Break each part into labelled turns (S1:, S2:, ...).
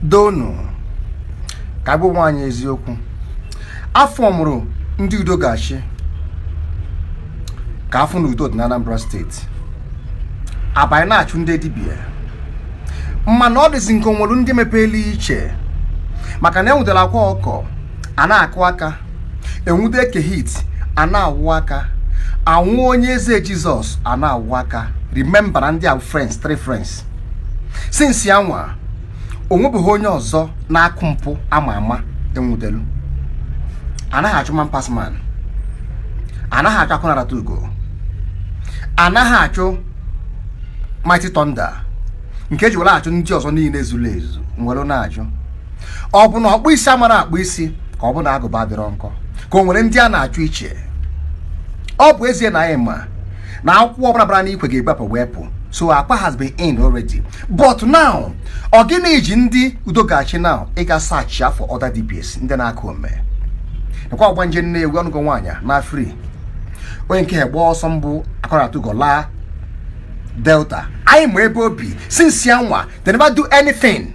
S1: Donu ka agwa onwe anyị eziokwu. Afọ mụrụ ndị udo ga-achị ka afọ na udo dị na Anambra Steeti, abanye na-achụ ndị dibịa. Mana ọ dịzi nke onwere ndị mepela iche, maka na enwudere Akwa Ọkọ, a na-akụ aka, enwude Eke Hit, a na-awụ aka, anwụ Onye Eze Jizọs, a na-awụ aka. Remember na ndị a friends, three friends since ya nwa onwebeghị onye ọzọ na-akụ mpụ ama ama enwudelu. Anaghị achụ man pass man, anaghị achụ Akụnarata Ugo, anaghị achụ Mighty Thunder, nke eji were achụ ndị ọzọ niile zuru ezu. Nwere na-ajụ, ọ bụ na ọkpụ isi amara akpụ isi, ka ọ bụ na agụba adịrọ nkọ, ka o nwere ndị a na-achụ iche? Ọ bụ ezie na anyị ma na akwụkwọ ọbụla bara n'ikwe ga-egbapụ wepụ. So Akwa has been in already, but now ọ gịnị ji ndị udo ga-achị now ịga search for other DBS, ndị na-akụ ome nakwa ọgbanje Nnewi ọnụgo nwaanyị na free, onye nke gba ọsọ mbụ Akọratugo laa Delta. Anyị ma ebe obi since ya nwa, they never do anything.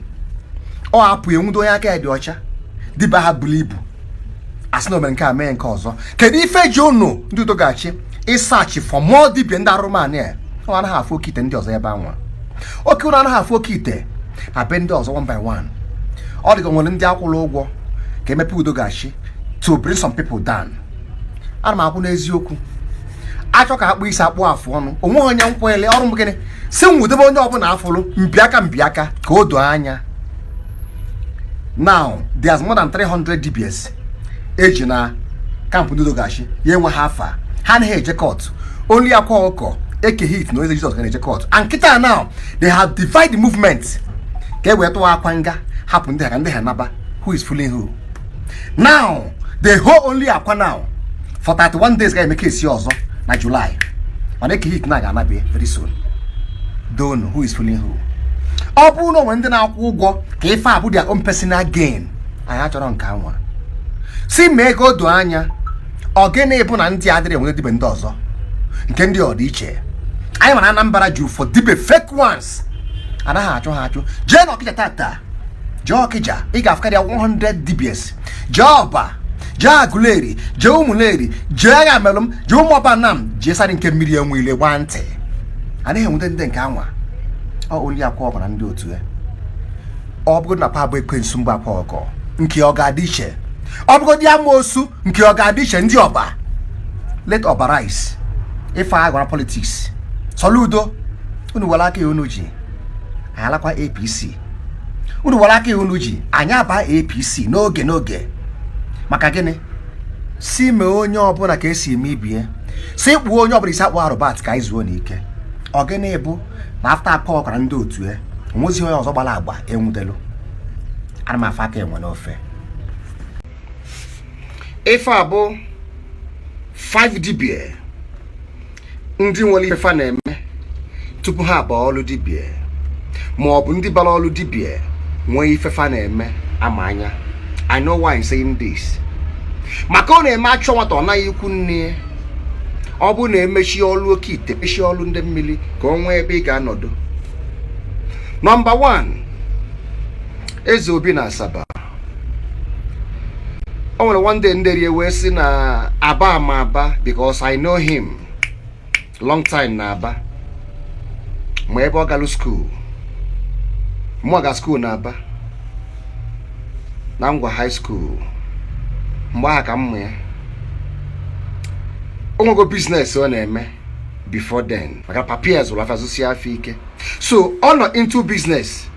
S1: Ọ apụ enwudo onye aka ya dị ọcha, dibịa ha buru ibu, asị na omere nke a, mee nke ọzọ. Kedu ife ji unu ndị udo ga-achị ịsearch for more dibịa ndị arụmanụ ya? Ọ anaghị afụ oke ite ndị ọzọ ebe anwa oke ụlọ, anaghị afụ oke ite na be ndị ọzọ one by one. Ọ dịka nwere ndị akwụrụ ụgwọ ka emepe udo ga-achị to bring some people down. Ana m akwụ n'eziokwu, achọ ka akpụ isi akpụ afụ ọnụ, onweghị onye nkwele ọrụ m. Gịnị si nwudebe onye ọbụla afụrụ mbiaka mbiaka ka o doo anya? Now there's more than 300 DBS eji na camp ndị udo ga-achị ya enwe ha afa, ha anaghị eje court. Only Akwa Ọkọ, Eke Hit na Eze Jizọs ga na-eje court. And kịta now they have divided the movement ka e wee tụwa akwa nga, hapụ ndị ha ka ndị ha naba. Who is fooling who now? They hold only Akwa now for 31 days, ga-eme kesi ọzọ na July, mana Eke Hit na ga-anabie very soon. Don't know who is fooling who. Ọ bụrụ na onwe ndị na-akwụ ụgwọ ka ife a bụ their own personal gain, anyị achọrọ nke anwa. Si mee ka o doo anya, ọ gịnị bụ na ndị adịrị enweta dibe ndị ọzọ nke ndị ọ dị iche? Anyị mara Anambra ju for dibe fake ones, anaghị achụ ha achụ. Jee na Ọkịja tata, jee Ọkịja, ị ga-afụkarịa 100 dibs. Jee Ọba, jee Agụleri, jee Ụmụleri, jee Agha Melụm, jee Ụmụọba Nam, jee sarị nke mmiri enwe ile gbaa ntị, anaghị enweta ndị nke anwa. Ọ onye Akwa Ọkọ na ndị otu ya, ọ bụrụ na kwa bụ ekwensu mgbe Akwa Ọkọ nke ọ ga-adị iche, ọ bụgodị amoosu nke ọ ga-adị iche. Ndị Ọba, let Ọba rise. Ife agwara politics, Soludo, unu were aka ya unu ji anyị alakwa APC. Unu were aka ya unu ji anyị aba APC n'oge n'oge. Maka gịnị? Si mee onye ọbụla ka esi eme ibie, si kpuo onye ọbụla isi akpụ arụbat ka anyị zuo n'ike. Ọ gịnị bụ na after Akwa ọkara ndị otu ya, onwezi onye ọzọ gbara agba enwudelu? Ana m afa aka enwe n'ofe. Ife a bụ 5 dibia ndị nwere ife fa na-eme tupu ha abaa ọlụ dibia, ma ọ bụ ndị bara ọlụ dibia nwee ife fa na-eme ama anya. I know why I'm saying this, maka ọ na-eme achọ nwata ọ naghị ikwu nne ya. Ọ bụ na emechi ọlụ oke ite, mechie ọlụ ndị mmiri, ka ọ nwee ebe ị ga-anọdụ. Number 1, Eze Obi na Asaba. O nwere one day ndị rie wee sị na Aba ama Aba, because I know him long time na Aba, ma ebe ọ galụ school, mụ ga school na Aba na Ngwa High School. Mgbe ahụ ka m mụ ya, o nwego business ọ na-eme before then, maka papa zụrụ afịa, zụsie afọ ike, so ọ nọ into business.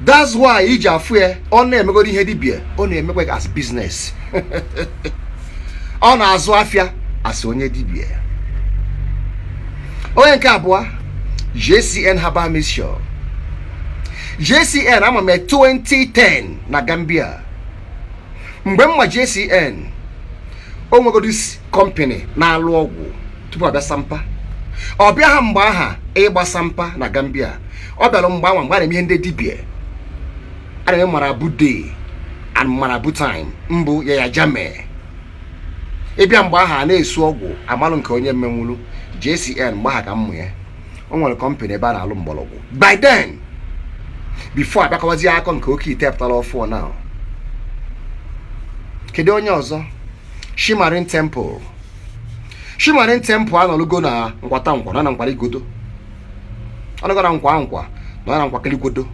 S1: That's why iji afụ ya, ọ na-emegoro ihe dibia, ọ na-emekwa as business, ọ na-azụ afịa as onye dibia. Onye nke abụọ, JCN Herbal Mixture. JCN ama m 2010 na Gambia. Mgbe m ma JCN, o nwegoro company na-alụ ọgwụ tupu ọ bịa sampa. Ọ bịa ha mgbe aha ịgba sampa na Gambia, ọ bịara mgbe anwa, mgbe a na-eme ihe ndị dibia, a na-eme marabu day and marabu time mbụ ya ya jame ịbịa. Mgbe ahụ a na-esu ọgwụ amalụ nke onye mmenwulu. JCN mgbe aha ka mmụ ya, o nwere company ebe a na-alụ mgbọrọgwụ by then. Before abịakọwazie akọ nke oke ite pụtara ọfụọ now. Kedu onye ọzọ? Shimarin Temple. Shimarin Temple anọlugo na nkwata nkwa nọ na nkwarigodo, ọnọgo na nkwa nkwa nọ na nkwakiligodo.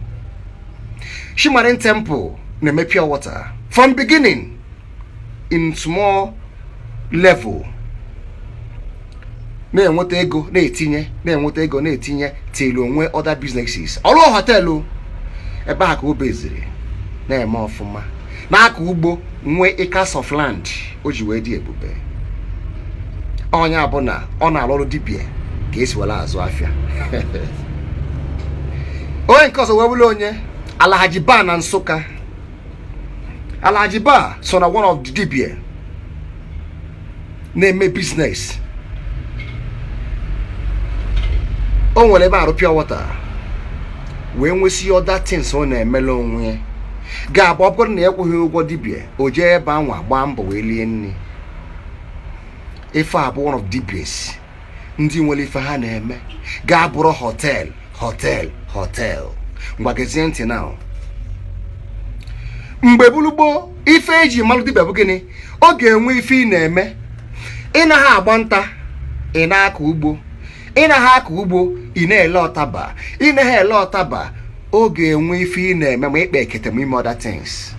S1: Shimarin Temple na-eme pure water from beginning in small level, na-enweta ego, na-etinye, na-enweta ego, na-etinye, till onwe other businesses, ọrụ hotel ebe a ka o beziri na-eme ọfụma, na-akọ ugbo, nwee acres of land o ji wee dị ebube. Onye bụ na ọ na-arụ ọrụ dibịa ka esi were azụ afịa. Onye nke ọzọ wee bụrụ onye Alhaji Ba na Nsụka. Alhaji Ba so na one of the dibịa na-eme business. O nwere ebe arụ pure water, wee nwesị other things ọ na-emele onwe ya, ga-abụ ọ bụrụ na ya kwụghị ụgwọ dibịa, o jee ebe anwa gbaa mbọ wee lie nri. Ife a bụ one of dibias ndị nwere ife ha na-eme, ga-abụrụ hotel, hotel, hotel. Ngwagezie ntị na mgbe bulugboo, ife eji malụ dibịa bụ gịnị? Ọ ga-enwe ife ị na-eme. Ị naghị agba nta, ị na-akọ ugbo. Ị naghị akọ ugbo, ị na-ele ọtaba. Ị naghị ele ọtaba, ọ ga-enwe ife ị na-eme, ma ịkpa ekete, ma ime other things.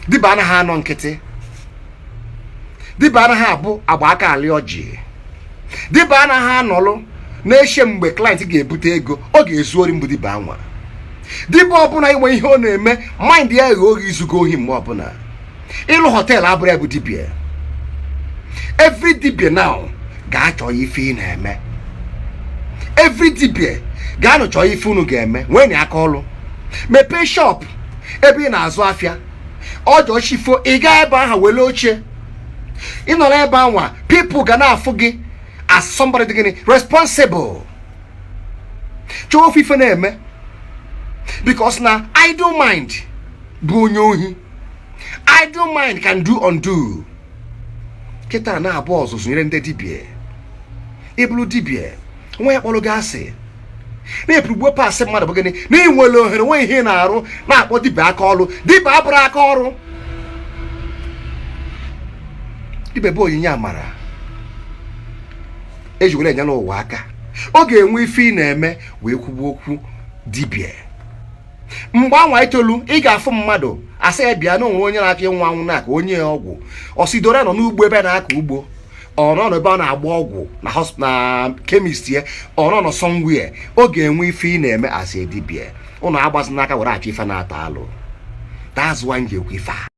S1: Dibịa anaghị anọ nkịtị. Dibịa anaghị abụ agba aka alị ọjị. Dibịa anaghị anọlụ na-eche mgbe client ga-ebute ego ọ ga-ezu ori. Mbụ dibịa anwa, dibịa ọbụla inwe ihe ọ na-eme, mind ya eghe oghe izugo ohi. Mgbe ọbụla ịlụ hotel abụrụ ya bụ dibịa. Every dibịa now ga-achọ ife ị na-eme. Every dibịa ga-anụ chọọ ife unu ga-eme. Nwee na aka ọlụ, mepee shop ebe ị na-azụ afịa. Ọjọọ chifo, ị gaa ebe ahụ were oche, ị nọrọ ebe anwa, people ga na-afụ gị as somebody dị gịnị? Responsible. Chọọ ofe ife na-eme, because na idle mind bụ onye ohi. Idle mind can do undo. Kịta na-abụ ọzụzụ nyere ndị dibịa. Ịbụrụ dibịa, nwa ya kpọrọ gị asị na-epurugbo pasị mmadụ bụ gịnị? Na ị nwere ohere nwe ihe ị na-arụ, na-akpọ dibịa aka ọrụ. Dibịa abụrụ aka ọrụ. Dibịa bụ onyinye amara eji were enyere ụwa aka. Ọ ga-enwe ife ị na-eme wee kwugbuo okwu dibịa. Mgbe anwa itoolu, ị ga-afụ mmadụ asị ya bịa na onwe onye na-achọ ịnwụ anwụ na-aka onye ya ọgwụ ọsidore nọ n'ugbo ebe na-akọ ugbo, ọ nọ n'ebe ọ na-agba ọgwụ na na chemist ya, ọ nọ nọ somewhere. Ọ ga-enwe ife ị na-eme as a dibịa. Ụnụ agbazi n'aka were achọ ife na-ata alụ. That's why m ji ekwu ife a.